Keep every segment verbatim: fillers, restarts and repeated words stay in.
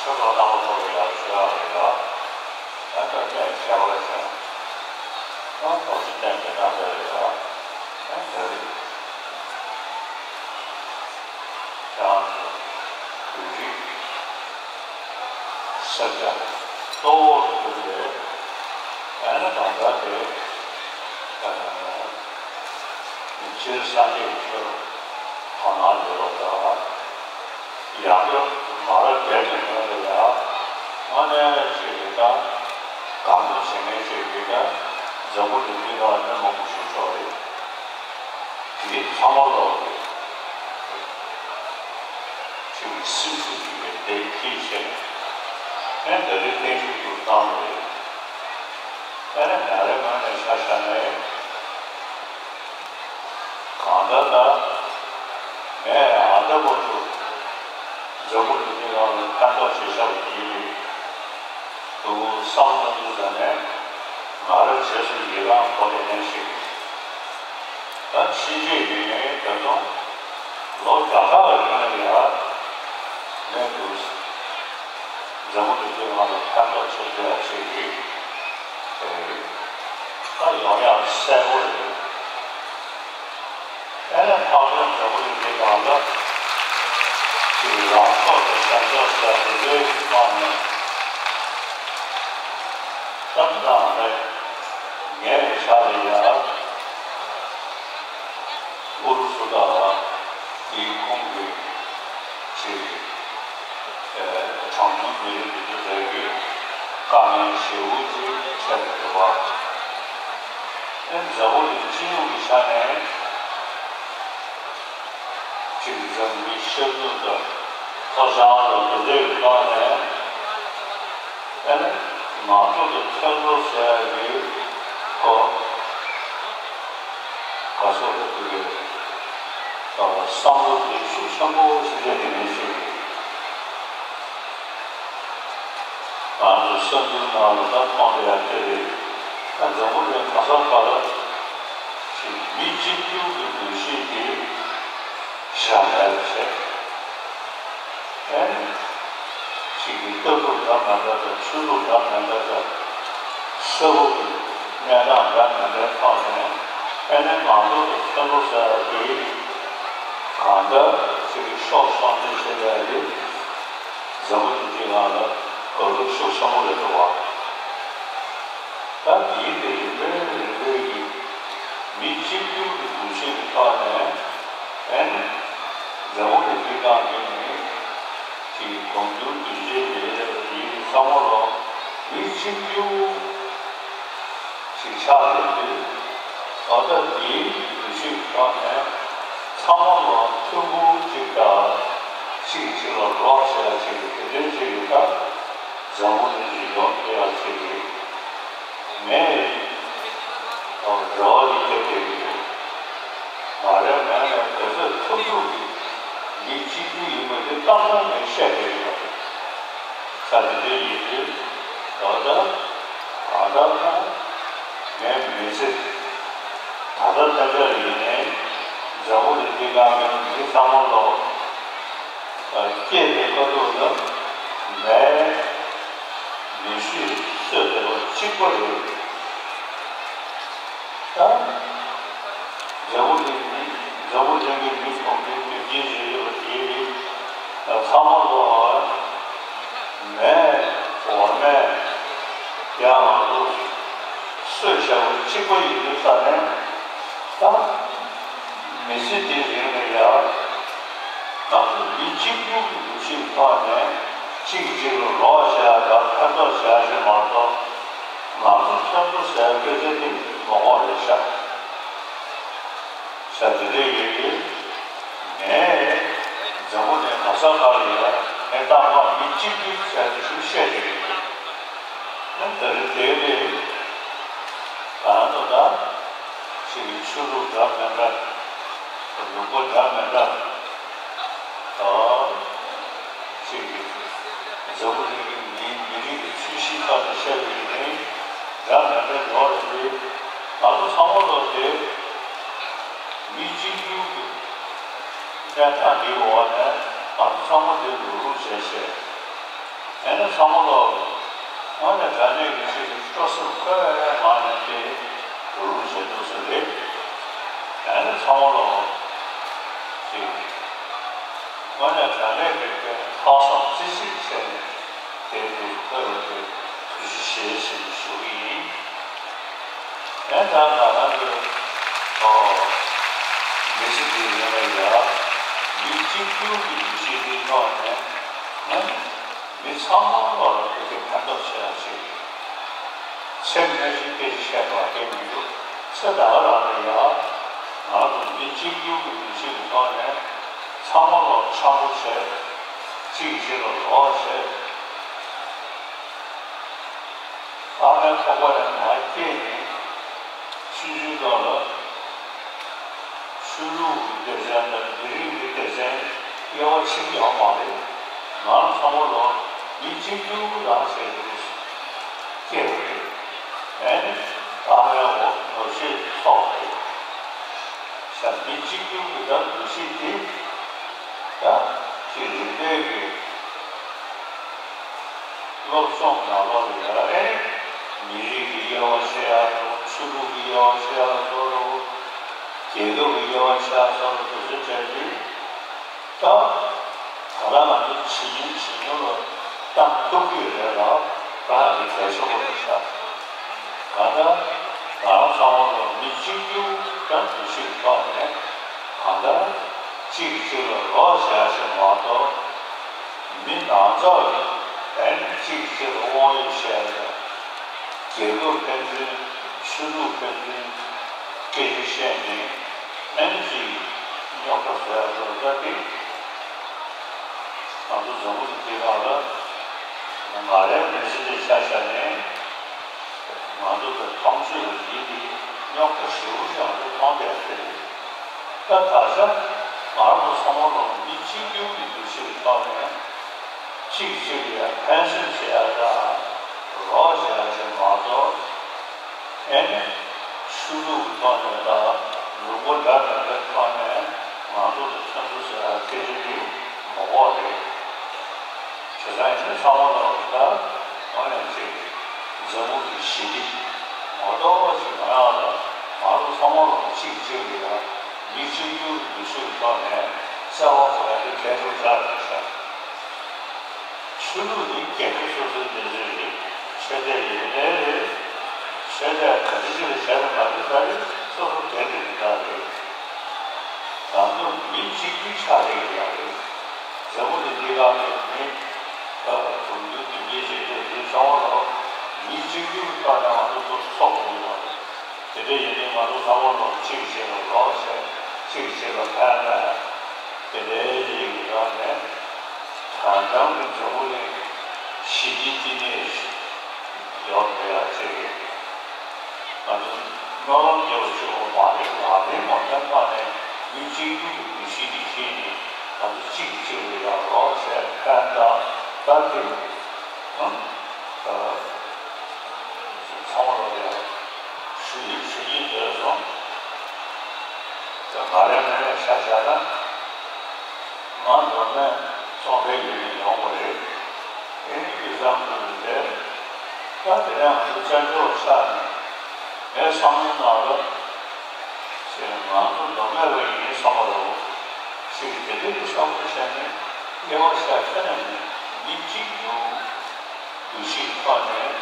ཆོས་ལ་བསླབ་པ་ཐོབ་པའི་ཡག་ཤོས་ཡག་རེད་ཡ། ཨ་ད་ལྟ་ཁྱད་པར་ཅན། ཨ་ཐོབ་ཅི་བསྟན་པའི་རྣམ་པ་རེད་ཡ། ཨ་ད་རེད། ཁྱེད་རང་ཚོ་བོད་རིགས་ས་སྐྱ་གཙོ་བོར་གྱུར་པའི་ཨ་ནི་གང་ལྟར་དེ་ཨ་སྤྱིར་སངས་རྒྱས་ཀྱི་ཆོས་ལ་དོ་སྣང་ཡོད་པ་དང་། ཡང་སྒོས་མ་ར་རྒྱལ་གྱི་ངོས་ལ་ཡང་དངོས་གནས་ཅིག་གི་ད་དགའ་མོས་བྱེད་མཁན་ཅིག་གི་ད་འཛམ་བུ་གླིང་འདི་ལ་མི་མང་པོ་ཞིག་ཤོར་རེད། དེ་ཚང་མ་ལོག་གི་ཅིག་སེམས་ཤུགས་ཅིག་གི་དེ་ཁྱེད་བྱས་ནས་ད་རེས་བརྟན་བཞུགས་སུ་བཏང་རེད། ཨ་ནི་ང་རའི་ངོས་ནས་ཆ་བཞག་ན། གང་ལྟར་ད་ངས་ཨ་ད་བར་དུ་འཛམ་བུ་གླིང་འདི་སྒང་ལ་ཕན་ཐོགས་བྱེད་བཞག་པ་ཡིན་པས། དུ་བསམ་བློ་གཏོང་དུས་ཙམ་ནས་ང་རང་རྗེས་སུ་ཡི་རང་གོ་དེ་ནས་ཤིག་ད་ཕྱིན་ཆད་ཡིན་ནའི་ད་དུང་ལོ་བརྒྱ་ཕྲག་རིང་ལ་ཡང་ངས་དུ་འཛམ་བུ་གླིང་འདི་སྒང་ལ་ཕན་ཐོགས་བྱེད་ཐུབ་ཡག་ཅིག་གི་ད་ཡོང་ཡག་གསལ་པོ་རེད། ཨེ་ལས་ཐག་རིང་འཛམ་བུ་གླིང་འདི་སྒང་ལ་ཅིག་ལངས་ཕྱོགས་དང་བྱང་ཕྱོགས་ཟེར་དེ་འདྲའི་ཐོག་ནས་བསམ་བློ་བཏང་ནས་ངའི་ཆ་ལ་ཡ། ཨུ་རུ་སུ་དང་དེའི་ཁོངས་ཀྱི་ཅིག་གྲངས་ཉུང་མི་རིགས་དེ་ཚོ་དེ་གའི་དཀའ་ངལ་ཞེ་པོ་ཅིག་འཕྲད་འདུག་པ། ཨེ་འཛམ་བུ་གླིང་སྤྱི་ཡོངས་ཀྱི་ཆ་ནས་ཅིག་འཛམ་གླིང་ཤར་ནུབ་དང་ལྷོ་བྱང་དང་དེ་འདྲའི་ཐོག་ནས། ཨ་ནི་ང་ཚོ་གི་ཐོན་ཟོག་ཟེར་ཡ་གི་ཐོག་ག་སོགས་ལ་ཐུག་གི་བསམ་བློ་དེ་ཤུགས་ཆེན་པོ་ཞིག་རྒྱག་གི་མེད་ཅིང་། ང་ཚོ་བསམ་ཚུལ་ནང་ལ་ད་མཐོང་ཡ་དེ་རེད། ད་འཛམ་བུ་གླིང་ག་ས་ག་ལ་ཞིག་མི་གཅིག་གྱུར་གྱི་འདུ་ཤེས་དེ་བཞག་ཡ་རེད་ཟེར། ཨེ། གཅིག་གི་ལྟ་གྲུབ་འདྲ་མི་འདྲ་དང་ཆོས་ལུགས་འདྲ་མི་འདྲ་དང་། ས་ཁུལ་གྱི་གནས་སྟངས་འདྲ་མི་འདྲའི་ཐོག་ནས་ཨེ་ནས་ང་ཚོ་གི་ཚོགས་འདུ་ཟེར་བ་དེ་གང་ལྟར་གཅིག་གི་ཤོག་སོང་དེ་བྱེད་ཡ་དེ་འཛམ་བུ་གླིང་འདི་སྒང་ལ་དགའ་སྡུག་ཤུགས་ཆེན་པོ་རེད་འདུག་བ། ད་དེའི་དེ་རིམ་པས་རིམ་པས་ཀྱིས་མི་གཅིག་གྱུར་གྱི་འདུ་ཤེས་ཀྱི་ཐོག་ནས་ཨེ་ནས་འཛམ་བུ་གླིང་འདི་སྒང་གི་ནི་ཅིག་གོང་བསྡུར་དུས་ཆེན་དེ་ཡིན་ཚང་མ་ལོ་མི་གཅིག་གྱུར་ཅིག་ཆགས་ཡོད་དུས། ད་ལྟ་དེའི་དུས་ཚོད་ཐོག་ནས་ཚང་མ་ལོ་ཐུགས་ཁུར་ཅིག་དང་གཅིག་གཅིག་ལ་རོགས་བྱེད་ཡ་ཅིག་དེ་འདྲའི་ཅིག་གི་ད་འཛམ་བུ་གླིང་གི་ཡོང་ཐུབ་ཡ་ཅིག་གི་ངས་རེ་བ་ཅིག་བརྒྱབ་བསྡད་ཀྱི་འདུག་ང་རའི་ངོས་ནས་དེ་ཚོའི་ཐུགས་ཐུགས་ཀྱི་མི་གཅིག་གྱུར་ཡིན་པ་དེ་ཏག་ཏག་ངས་བཤད་བསྡད་ཀྱི་ཡོད། ས་དེ་འདྲ་ཡིན་དུས་ད་ལྟ་ད་ལྟ་ད་ངའི་མི་ཚེ་ད་ལྟ་ད་ལྟ་ཡིན་ནའི་འཛམ་བུ་གླིང་འདི་སྒང་གི་མི་ཚང་མ་ལོ་སྐྱེས་པའི་ཁ་ཐུག་ལ་མའི་ནུས་ཤུགས་གསོས་བསྡད་པ་གཅིག་པ་རེད། ད་འཛམ་བུ་གླིང་འཛམ་བུ་གླིང་གི་མི་ཁོང་གི་དུས་རྒྱུན་རེ་རེ་བ་དེ་ཚང་མ་ལོ་མའི་འོ་མས་ཡང་ང་ཚོ་གསོས་བཞག་པ་གཅིག་པ་ཡིན་དུས་ཙང་ནས་ད་མི་ཚེ་འདིའི་རིང་ལ་ཡང་ང་ཚོ་མི་གཅིག་གྱུར་གྱི་འདུ་ཤེས་ཐོག་ནས་གཅིག་གིས་གཅིག་ལ་རོགས་བྱེད་ཡ་དང་ཕན་ཐོགས་བྱེད་ཡ་ཞིག་མ་གཏོགས། ང་ཚོ་ཚོགས་འདུ་ཟེར་སྐད་ཆ་དེ་མ་དགོས་རེད་ཤག་ཤག་དེ་འདྲ་ཡོད་དུས་ངས་འཛམ་བུ་གླིང་ག་ས་ག་ལ་ཡོད་ངས་རྟག་པར་མི་གཅིག་གྱུར་ཟེར་དེ་ཞིག་བཤད་བསྡད་ཀྱི་འདུག་ད་རེས་དེ་རེད། ང་ཚོ་ད་ཅིག་གི་ཆོས་ལུགས་འདྲ་མི་འདྲ་ལུང་པ་འདྲ་མི་འདྲ་ད། ཅིག་གིས་འཛམ་བུ་གླིང་གི་མིའི་མི་རིགས་ཀྱི་ཚུལ་གཞིའི་ཐོག་ནས་བཤད་པ་ཡིན་ནའི་འདྲ་མི་འདྲ་ཡོད་རེད་དེ། ང་ཚོ་ཚང་མ་ལོ་དེ་མི་གཅིག་གྱུར་གྱི་གནས་སྟངས་འདིའི་འོག་ནས་ང་ཚོ་ཚང་མ་དེ་ལུག་ལུག་བྱས་བྱས་ ཨེ་ནི་ཚང་མ་ལོ། དངོས་གནས་དྲང་གནས་ཀྱི་ཅིག་སྤྲོ་སེམས་འཁོལ་བའི་ངང་ནས་དེ་རུ་རུ་བྱེད་འདུག་ས་རེད། ཨེ་ནི་ཚང་མ་ལོ། ཅིག་དངོས་གནས་དྲང་གནས་ཀྱི་དེ་ལྷག་བསམ་རྩེ་གཅིག་བྱས་ནས་དེ་རུ་འཁོལ་བ་དེ་ཐུགས་རྗེ་ཆེ་ཞེས་ཞུ་གི་ཡིན། ཡང་ད་ང་རང་གི་ཨོ་འདི་ཞིག་གི་ཡོད་ན་ཡ། མི་གཅིག་གྱུར་གྱི་འདུ་ཤེས་འདི་ཐོག་ནས་ཨ་ནི་མི་ཚང་མ་ལོ་ལ་བོད་སྐད་ཕན་ཐོགས་ཆེ་ཡ་ཞིག་ཚེ་སྔ་ཕྱི་སྐད་ཆ་བཤད་པ་སྐད་མི་འདུག་ཚེ་ད་ག་རང་ལ་ཡ། ང་ཚོ་མི་གཅིག་གྱུར་གྱི་འདུ་ཤེས་ཀྱི་ཐོག་ནས་ཚང་མ་ལོ་འཆམ་པོ་བྱས། གཅིག་གིས་གཅིག་ལ་རོགས་བྱས། ཨ་མའི་ཁོག་པ་ནས་མར་སྐྱེས་ནས་ཆུང་ཆུང་སྐབས་ལ་ཆོས་ལུགས་ཀྱི་སྡེ་ཚན་དང་མི་རིགས་ཀྱི་སྡེ་ཚན་དབྱེ་བ་ཕྱེ་གི་ཡོད་མ་རེད། ང་རང་ཚང་མ་ལོ་མི་གཅིག་གྱུར་རང་བྱས་ཏེ་སྐྱེས་པ་རེད། ཨེ་ནི་ཨ་མའི་འོག་ནོར་བཤད་ཐོག་རེད། ས་མི་གཅིག་གྱུར་གྱི་ད་འདུ་ཤེས་དེ་ད་ཅིག་རིག་གནས་ཀྱི་སློབ་སྦྱོང་ནང་ལོགས་ལ་ཡོད་རེད། མི་རིགས་ཀྱི་དབྱེ་བ་ཕྱེ་ཡག་རེད། ཆོས་ལུགས་ཀྱི་དབྱེ་བ་ཕྱེ་ཡག་སོགས་རེད། རྒྱལ་ཁབ་ཀྱི་དབྱེ་བ་ཕྱེ་ཡག་སོགས་རེད། དེ་ཚོའི་གྲས་དེ་ད་ད་ལྟ་ང་ཚོ་ཇེ་ཉུང་ཇེ་ཉུང་ལ་བཏང་ཐུབ་ཀྱི་རེད་ལ། ད་ཡག་གི་གལ་ཆེན་པོ་རེད་ཤག་ད་ལྟ་ང་རང་ཚང་མ་ལ་མི་གཅིག་གྱུར་དང་འདུ་ཤེས་ཐོག་ནས་གང་ལྟར་གཅིག་གིས་གཅིག་ལ་རོགས་བྱ་ཞིག་མ་གཏོགས། མི་ནང་ཚགས་ཀྱི་ཨེ་ནི་གཅིག་གིས་གཅིག་ལ་དབང་ཡོད་བཤད་ཡ། རྒྱལ་ཁབ་ཕན་ཚུན་ཆོས་ལུགས་ཕན་ཚུན་སྐད་ཆ་བཤད་ནས་ཨེ་ནི་གཅིག་རྙོག་དྲ་བཟོ་ཡ་བཟོ་ལྟ་དེ། ང་ཚོ་འཛམ་བུ་གླིང་འདི་སྒང་ལ་ང་རའི་མི་ཚེ་འདི་ཆ་བཞག་ནས་ང་ཚོ་གི་ཐམས་ཅད་ལ་ཡིད་ཀྱི་རྙོག་དྲ་ཞེ་པོ་ཅིག་ང་ཚོ་མཐོང་བསྡད་ཡོད་རེད། ད་ད་ཆ་ང་རང་ཚོ་ཚང་མ་ལོ་མི་གཅིག་གྱུར་གྱི་འདུ་ཤེས་ཐོག་ནས་གཅིག་གཅིག་ལ་ཕན་སེམས་བྱེད་ཡ་དང་རོགས་བྱེད་ཡ་ཞིག་མ་གཏོགས། ཨེ་ནི་ཆོས་ལུགས་ཀྱི་ཐོག་ནས་དང་ལུང་པ་འདྲ་མིན་པའི་ཐོག་ནས་ང་ཚོ་ལ་མཚོན་ཚུལ་ཟེར་ཡ་སྐད་ཆ་འདི་མ་གོ་རེད། བྱས་ཙང་ཡིན་ན་ཚང་མ་ལ་ད་དངོས་གནས་ཅིག་འཛམ་བུ་གི་ཞི་བདེ་མ་གཏོགས་ཅིག་མ་ཡོང་ལ། ང་ཚོ་ཚང་མ་ལ་གཅིག་གཅིག་ལ་ཡ་མི་གཅིག་གྱུར་གྱི་འདུ་ཤེས་ཐོག་ནས་བརྩེ་བ་དགོས་ཡ་དེ་གལ་ཆེན་པོ་ཆགས་ཡོད་ཤག་ཆོས་ལུགས་ནི་རྒྱལ་ཁབ་སོ་སོའི་སྡེ་ཚན་རེད། ཆོས་སྡེ་ཡིན་ནའི་རེད། ཆོས་སྡེ་ག་རེ་ཞིག་ལ་བྱས་ན་མ་རེད། ད་རེད། སོ་སོ་སྡེ་ཚན་དེ་དག་རེད། ང་ཚོ་མི་གཅིག་གྱུར་ཆགས་བསྡད་ཀྱི་ཡོད་རེད། འཛམ་བུ་གླིང་འདི་སྒང་གི་མི་ད་གྲོང་ཁྱེར་དེ་འདྲའི་ཞིག་ཏུ་དེ་ཚང་མ་ལ་མི་གཅིག་གྱུར་ཐོག་ནས་ང་ཚོ་ཚོགས་ཚོགས་དགོས་ཀྱི་ཡོད་རེད། དེ་འདྲ་ཡིན་དུས་ང་ཚོ་ཚང་མ་ལོ་གཅིག་བྱས་ལ་རོགས་བྱས། གཅིག་བྱས་ལ་ཕན་པ། དེ་འདྲའི་ཡིན་གྱི་ཐོག་ནས་དོན་དམ་གྱི་འཛམ་བུ་གླིང་ཞི་བདེ་བསྟི་གནས་ཡོད་བསྡད་ཡ་ཅིག་རེད། ང་ཚོ་སྨོན་ལམ་རྒྱག་པ་གཅིག་པོ་མ་རེད། ལག་ལེན་མ་བསྟར་ཐོག་ནས་མི་གཅིག་གྱུར་གྱི་འདུ་ཤེས་འདི་བྱས་ནས་ང་ཚོ་གཅིག་གིས་གཅིག་ལ་ཡ་རོགས་བྱས་ཕན་བཏགས་ད་དེ། ཨང་། ཚང་མ་ལ་ཡ་ཞུ་ཡིག་ཞུ་ཡིག་འདོན་སོང་། ད་ང་རའི་ངོས་ནས་ཆ་བཞག་ན། ང་མདོ་སྨད་གཙང་པའི་ཡུལ་ནས་ཡོང་བ་རེད། ཨེ་ནི་དབུས་གཙང་ཁུལ་དུ་བསྡད། ད་དེ་རིང་ང་ཚོ་བཙན་བྱོལ་ལ་ཆགས་ནས་ངའི་བསམ་བློའི་ནང་ལ་ཅིག་ང་ཚོ་མདོ་སྨད་པ་ཡིན་བསམ་པ་རེད། ཅིག་དེ་འདྲ་གི་བསམ་བློ་བྱས་ནས་དབྱེ་བ་ཕྱེ་ཁྱོན་ནས་མི་གཅིག་གྱུར་འདུ་ཤེས་ཐོག་ནས་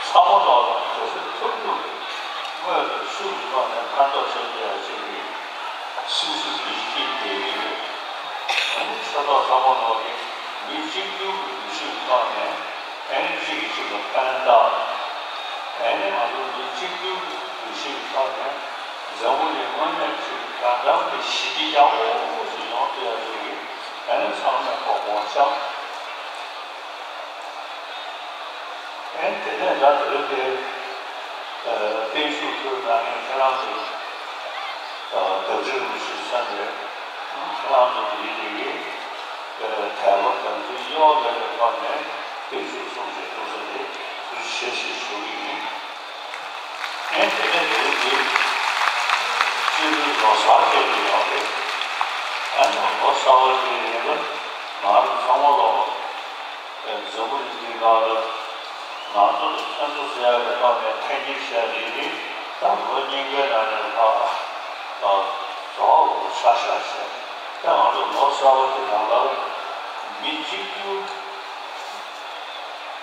ཚང་མ་ལོ་ལ་ག་ཚོད་ཐུབ་ཐུབ་ཀྱི་དངོས་དང་ཤུགས་ཀྱི་ཐོག་ནས་ཕན་ཐོགས་བྱེད་དགོས་ཡ་ཅིག་གི་སེམས་ཤུགས་ཀྱིས་སྐྱེས་བསྡད་ཀྱི་ཡོད། ང་ནི་ཆོས་གྲོགས་ཚང་མ་ལོ་གི་མི་གཅིག་གྱུར་གྱི་འདུ་ཤེས་ཐོག་ནས་ཨེ་ནི་གཅིག་གིས་གཅིག་ལ་ཕན་བཏགས། ཨེ་ནི་ང་ཚོ་མི་གཅིག་གྱུར་གྱི་འདུ་ཤེས་ཐོག་ནས་འཛམ་བུ་གླིང་དངོས་གནས་ཅིག་དོན་དམ་གྱི་ཞི་བདེ་ཡག་པོ་ཞིག་ཡོང་ཐུབ་ཡ་ཅིག་གི་ཨེ་ནི་ཚང་མས་ཁོ་དགོངས་འཆམ། ཨེ་དེ་ནས་ད་དེ་རིང་དེ་བརྟན་བཞུགས་ཕུལ་གནང་མཁན་ཁྱེད་རང་ཚོ་བདག་ཁྲི་རིན་པོ་ཆེ་མཚོན་པའི་ཁྱེད་རང་ཚོ་དེ་རིང་དེ་གའི་དད་པ་དམ་ཚིག་གཡོ་མེད་པའི་ཐོག་ནས་བརྟན་བཞུགས་གསུང་བྱས་འདུག་ས་དེ་ཐུགས་རྗེ་ཆེ་ཞེས་ཞུ་གི་ཡིན། ཨེ་དེ་ནས་དེ་རིང་དེ་སྤྱི་འཐུས་ལོ་གསར་བཅས་ཀྱི་ཡོད་རེད། ཨ་ནི་ལོ་གསར་བ་དེ་ཡིན་ན་ང་རང་ཚང་མ་ལོ། ང་ཚོ་ལ་ཚོད་འཛིན་ཟེར་ཡག་གི་ཐོག་ནས་འཐེན་འཁྱེར་བྱས་རེད། ད་ལོ་རྙིང་པའི་ནང་ནས་ཕར་རྫོགས་ཆགས་བཞག་བྱས། ད་ང་ཚོ་ལོ་གསར་པ་དེ་ནང་ལ་མི་གཅིག་གྱུར་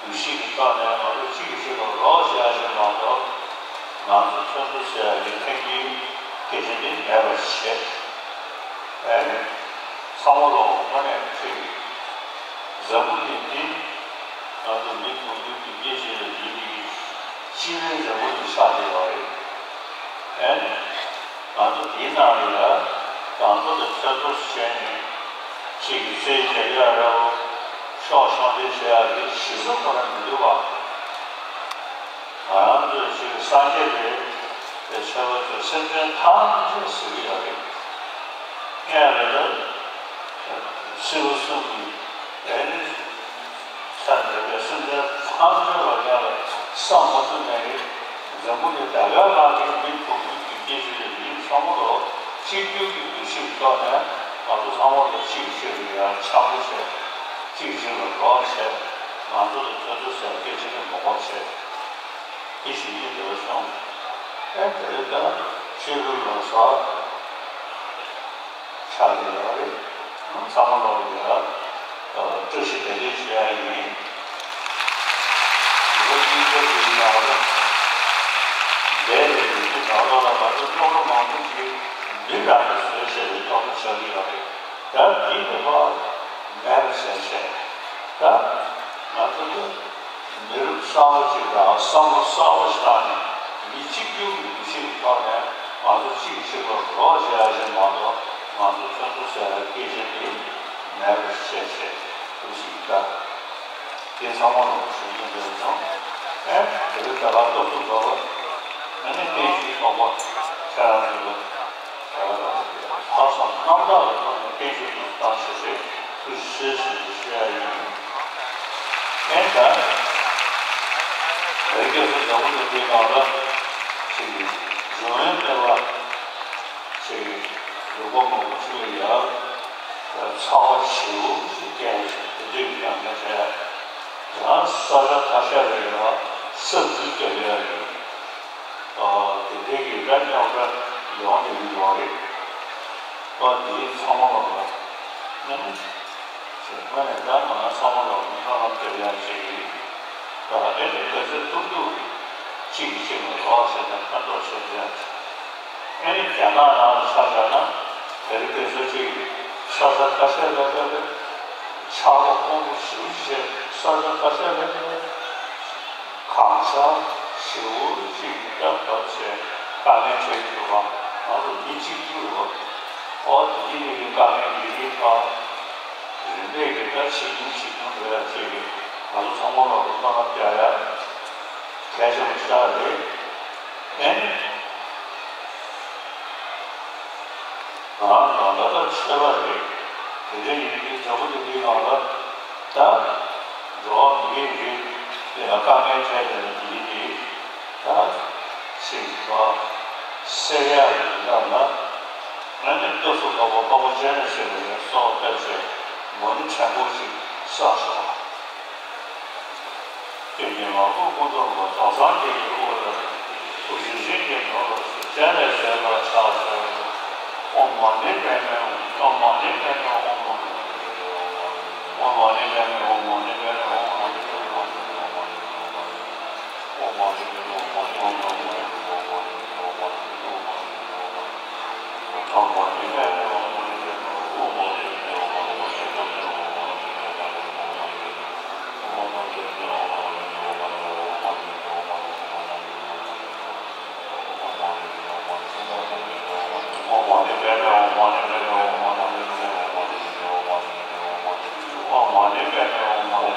འདུ་ཤེས་ཀྱི་ཐོག་ནས་ང་ཚོ་གཅིག་གིས་གཅིག་ལ་རོགས་བྱེད་ཡ་ཞིག་མ་གཏོགས། ང་ཚོ་ཚོད་འཛིན་ཟེར་ཡ་གི་འཐེན་འཁྱེར་སྐད་ཆ་དེ་མེད་པ་བྱས། ཨེ། ཚང་མ་ལོག་དངོས་གནས་ཁྱེད་ཀྱི་འཛམ་བུ་གླིང་འདི་ང་ཚོ་མི་བུ་ཕྲུག་གི་སྐད་ཆ་ལ་འདི་ནི་སྤྱི་པའི་འཛམ་བུ་གླིང་ཆགས་བསྡད་ཡོད་རེད། ཨེ། ང་ཚོ་འདིའི་ནང་ལ་ཡ་གང་ཚོད་དང་ཚོད་འཛིན་བྱས་ནས་ཁྱེད་ཀྱི་རྩེད་རྒྱག་ཡག་ར་བ་ཤོག་ཤོག་འདྲེ་བྱེད་ཡག་གི་གཞི་རྩ་ཁོ་རང་མི་འདུག་བ། ང་རང་ཚོས་ཅིག་སངས་རྒྱས་རེད་དེ་ཆོས་པ་ཚོས་སེམས་ཅན་ཐམས་ཅད་ཟེར་གྱི་ཡོད་རེད། སྔོན་ལ་ལ་སྲིད་པ་གསུམ་གྱི་ཨེ་ནི་ས་འདི་ལ་སེམས་ཅན་ཐམས་ཅད་ལ་ཡང་ལ་བསམ་མ་ཐུབ་ནས་རེད། འཛམ་བུ་གླིང་ད་ག་ནང་གི་མི་བུ་མོ་གི་སྐད་ཆ་ལ་མི་ཚང་མ་ལོ་གཅིག་གྱུར་གྱི་འདུ་ཤེས་ཀྱི་ཐོག་ནས་ང་ཚོ་ཚང་མ་ལོ་གཅིག་གཅིག་ལ་ཡང་འཆམ་པོ་བྱས། གཅིག་གཅིག་ལ་རོགས་བྱས། ང་ཚོ་ལ་དེ་ཚོ་ཟེར་སྐད་ཆ་ནི་མ་གོ་བྱས། དེ་ཞིག་ཡིན་འདོད་སོང་། ཨེ་དེ་ལྟར་ཆོས་ལུགས་ལ་སོགས་ཆགས་ཀྱི་ཡོད་རེད། ཚང་མ་ལོག་ཡོད། བཀྲ་ཤིས་བདེ་ལེགས་ཞུ་ཡ་ཡིན། ལོ་གཉིས་ཀྱི་རིང་ལ་ལ་འདས་པའི་ལོ་རྒྱུས་ནང་ལོགས་ལ་ང་ཚོ་སློབ་གྲྭ་མང་པོ་ཞིག་མི་རང་གིས་བཟོས་བྱས་པའི་སློབ་གྲྭ་ཆགས་ཀྱི་ཡོད་རེད། ད་འདི་ནི་མ་མེད་པ་བྱས་བྱས། ད་ང་ཚོ་ནི་མི་རབས་གསར་པ་ཅིག་དང་བསམ་བློ་གསར་པ་ཞིག་བཏང་ནས་མི་གཅིག་གྱུར་གྱི་འདུ་ཤེས་ཀྱི་ཐོག་ནས་ང་ཚོ་གཅིག་གིས་གཅིག་ལ་རོགས་བྱེད་ཡ་ཞིག་མ་གཏོགས། ང་ཚོ་ཚོད་འཛིན་ཟེར་བའི་སྐད་ཆ་འདི་མེད་པ་བྱས་བྱས་ཐུགས་རྗེ་གནང་། དེ་ཚང་མ་ལ་ཞུ་རྒྱུ་འདོད་སོང་། ཨེ་དེ་རིང་ད་ག་སྐབས་སུ་འགྲོ་བ་ཨ་ནི་བསྟན་བཅོས་ཚོགས་པ་ཁྱེད་རང་ཚོ་ལ། ལྷག་བསམ་རྣམ་དག་གི་ཐོག་ནས་བསྟན་བཅོས་ཀྱི་བཏང་ཞེས་པའི་ཐུགས་རྗེ་ཆེ་ཞུ་ཞུ་ཡ་ཡིན། ཨེ་ད། བོད་རྒྱལ་ས་འཛམ་བུ་གླིང་འདིའི་ནང་ལ་ཅིག་འབྱུང་བའི་སྨེ་བ་ཅིག་ལུང་པ་མང་པོ་ཅིག་ལ་ཡ་ཚ་བ་ཞེ་པོ་ཅིག་བསྐྱལ་ཞིང་དེ་འདྲའི་ཡང་མེད་བྱས། ཡང་ས་ཆ་ཁ་ཤས་ལ་ཡ་ས་འཛུལ་བརྒྱབ་ཡ་ཡོད། དེ་འདྲའི་གི་ར་རྙོག་དྲ་ཡོང་བསྡད་ཀྱི་ཡོད་རེད། ཨ་དེའི་ཚང་མ་ལ་ང་ནི་ཞེས་ང་ནི་ད་ང་ཚང་མ་ལ་སྨོན་ལམ་རྒྱབ་ཡག་ཅིག་རེད། ད་ཨེ་ནི་ག་ཚོད་ཐུབ་ཐུབ་གཅིག་གིས་གཅིག་ལ་རོགས་བྱས་ནས་ཕན་ཐོགས་བྱེད་ཡག་ཅིག་ཨེ་ནི་རྒྱ་ནག་ནང་ལ་ཆ་བཞག་ན་དེ་རིང་དེ་ཚོ་ཅིག་ས་ཆ་ཁ་ཤས་ལ་ལ་ལ་ཆར་པ་དཀོན་པོ་ཞེ་པོ་ཅིག་བྱས། ས་ཆ་ཁ་ཤས་ལ་ལ་གངས་ཆར་ཞེ་པོ་ཅིག་ཡག་བབས་བྱས་དཀའ་ངལ་འཕྲད་ཀྱི་འདུག་ག་ང་ཚོ་མི་གཅིག་གྱུར་རེད་བ། ཨོ་དེ་འདི་ནི་དཀའ་ངལ་འདི་འདི་ཁ་རིམ་པས་ཀྱི་ད་ཆེ་ཆུང་ཆེ་ཆུང་འགྲོ་ཡ་ཅིག་རེད། ང་ཚོ་ཚང་མ་ལ་སྨོན་ལམ་རྒྱག་ཡ་གལ་ཆེན་པོ་ཞིག་རེད། ཨེ་ནི། ང་རང་ད་ལྟ་ཆོས་པ་རེད། དེ་འདྲ་ཡིན་དུས་འཛམ་བུ་གླིང་འདིའི་ནང་ལ་ད་འགྲོ་བ་མི་རིགས་ལ་དཀའ་ངལ་འཕྲད་བསྡད་པ་འདི་ནི་ད་ཅིག་པ་སེལ་ཡག་གི་ལམ་ལ་ང་ནི་སྐབས་སུ་བབ་པ་དཔའ་བོ་སྤྱན་རས་གཟིགས་ལ་ཡང་གསོལ་བ་བཏབ་བྱས་མོ་ནི་དྲན་པོ་ཅིག་བསགས་སོང་། ཀྱེ་ཉོན་མོངས་དབུལ་ཕོངས་སྟོང་པ་རྫོགས་སངས་རྒྱས་ཀྱི་དབུ་ལ། ཐུགས་རྗེ་ཅན་གྱི་ནོར་ལ་སྤྱན་རས་གཟིགས་ལ་ཕྱག་འཚལ་ལོ། ཨོཾ་མ་ཎི་པདྨེ་ཧཱུྃ། ཨོཾ་མ་ཎི་པདྨེ་ཧཱུྃ། ཨོཾ་མ་ཎི་པདྨེ་ཧཱུྃ། མ་ཎི་པདྨེ་ཧཱུྃ། མ་ཎི་པདྨེ་ཧཱུྃ། མ་ཎི་པདྨེ་ཧཱུྃ།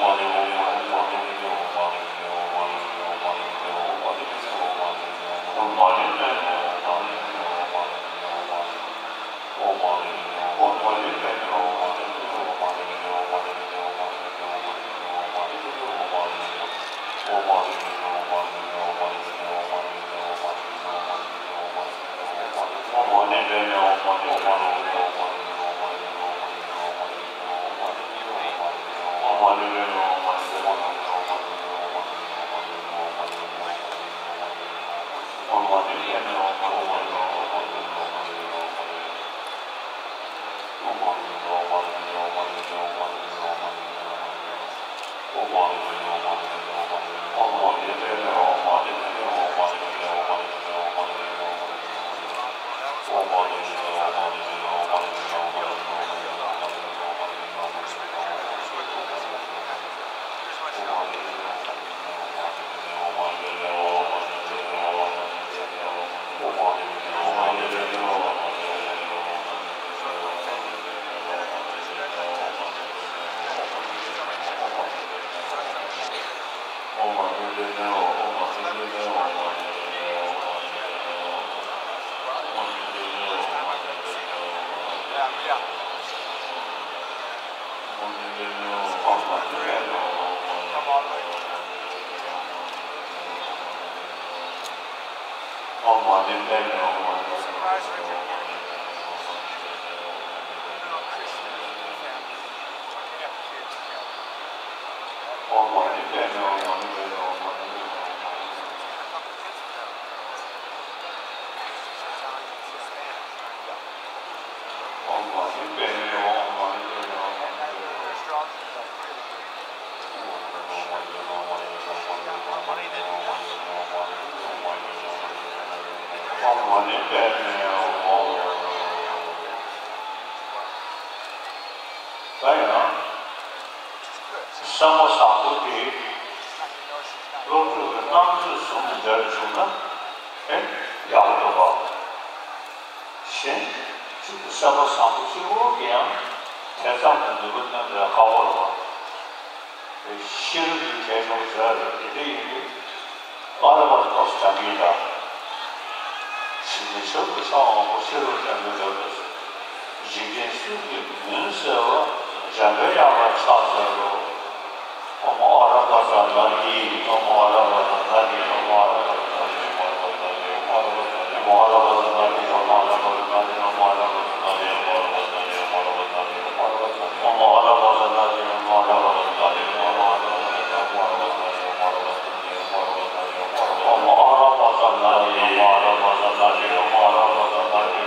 ད་ཡང་སེམས་པ་བཟང་པོ་དེ་སློབ་ཕྲུག་གི་རྣམ་དཔྱོད་བཟུང་ནས་འདིར་བྱུང་ན་ཨེ་ཡག་པོ་འདུག་ག་གཞན་གཅིག་ཏུ་སེམས་པ་བཟང་པོ་གཅིག་པོ་གིས་ཡང་དེ་ཙམ་གྱི་ནུས་པ་བཏོན་པའི་ཁག་པོ་རེད་བ། ཤེས་རབ་ཀྱི་ཁྱད་ཆོས་རེད། དེ་འདྲ་ཡིན་དུས་ཨ་ར་པ་ཏོ་སི་ཀྲ་གི་ད་ཞི་གནས་ཞབས་ཀྱི་ཕྱག་དབང་པོ་ཤེས་རབ་ཀྱི་ལུས་འདྲ་དུ། འཇིག་རྟེན་གསུམ་གྱི་མུན་སེལ་བ། འཇམ་པའི་དབྱངས་ལ་ཕྱག་འཚལ་ལོ། ཨོཾ་ཨ་ར་པ་ཙ་ན་དྷཱིཿ་ཨོཾ་ཨ་ར་པ་ཙ་ན་དྷཱིཿ་ཨོཾ་ཨ་ར་པ་ཙ་ན་དྷཱིཿ་ཨོཾ་ཨ་ར་པ་ཙ་ན་དྷཱིཿ་ཨོཾ་ཨ་ར་པ་ཙ་ན་དྷཱིཿ་ཨོཾ་ཨ་ར་པ་ཙ་ན་དྷཱིཿ་ཨོཾ་ཨ་ར་པ་ཙ་ན་དྷཱིཿ་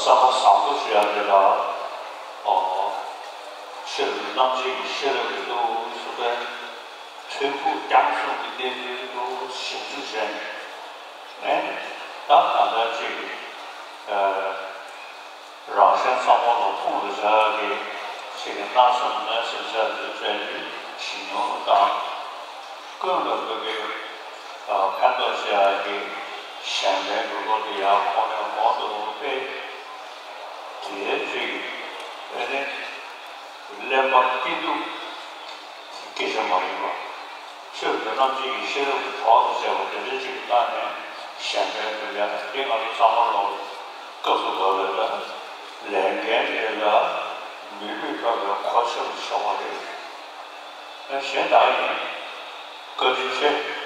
བསམ་པ་བཟང་པོ་ཞུ་ཡ་དེ་ལ། ཨོ། ཆོས་ཀྱི་རྣམ་འབྱེད་ཀྱི་ཤེས་རབ་ཀྱི་ཏོག་གསུམ་པའི་ཐོད་ཕུག་རྒྱ་མཚོ་གི་གནས་ཚུལ་དུ་ཞིབ་འཇུག་བྱས་ནས། ཨེ། ད་ད་ལྟ་ཅིག་ཨ། རང་གཞན་ཚང་མ་ལ་ཕུང་དུ་བྱ་ཡ་གི་ཅིག་གི་སྣང་སེམས་གནོད་སེམས་བྱ་དུ་བྱས་ཏེ་ཞི་སྙོམས་ལ་བཏང་། ཀུན་ལ་བོད་ཀྱི་ཕན་ཐོགས་བྱེད་ཡ་གི་གཞན་ཕན་གྱི་བློ་དེ་ཡར་གོང་ནས་གོང་དུ་སྤེལ། དེའི་ཚིག་དཔེ་ནི་གླེན་པ་སྐྱིད་སྡུག་སྐད་ཆ་མ་ཡིན་པ། ཆོས་ཀྱི་རྣམ་འབྱེད་ཀྱི་ཤེས་རབ་ཀྱི་གྲོགས་སུ་བྱས་པ་དེ་འདྲའི་ཅིག་གི་སྟེང་ནས། གཞན་ཕན་དུ་ཡང་དེ་ང་ཚོ་ཚང་མ་ལོ་སྐབས་སུ་བབས་པའི་ལ་ལས་འགན་དེ་ལ་མི་ལུས་ཐོབ་པའི་གོ་ཆོད་ཤོག་པ་རེད། གཞན་དག་ཡིན། བཀའ་དྲིན་ཆེ།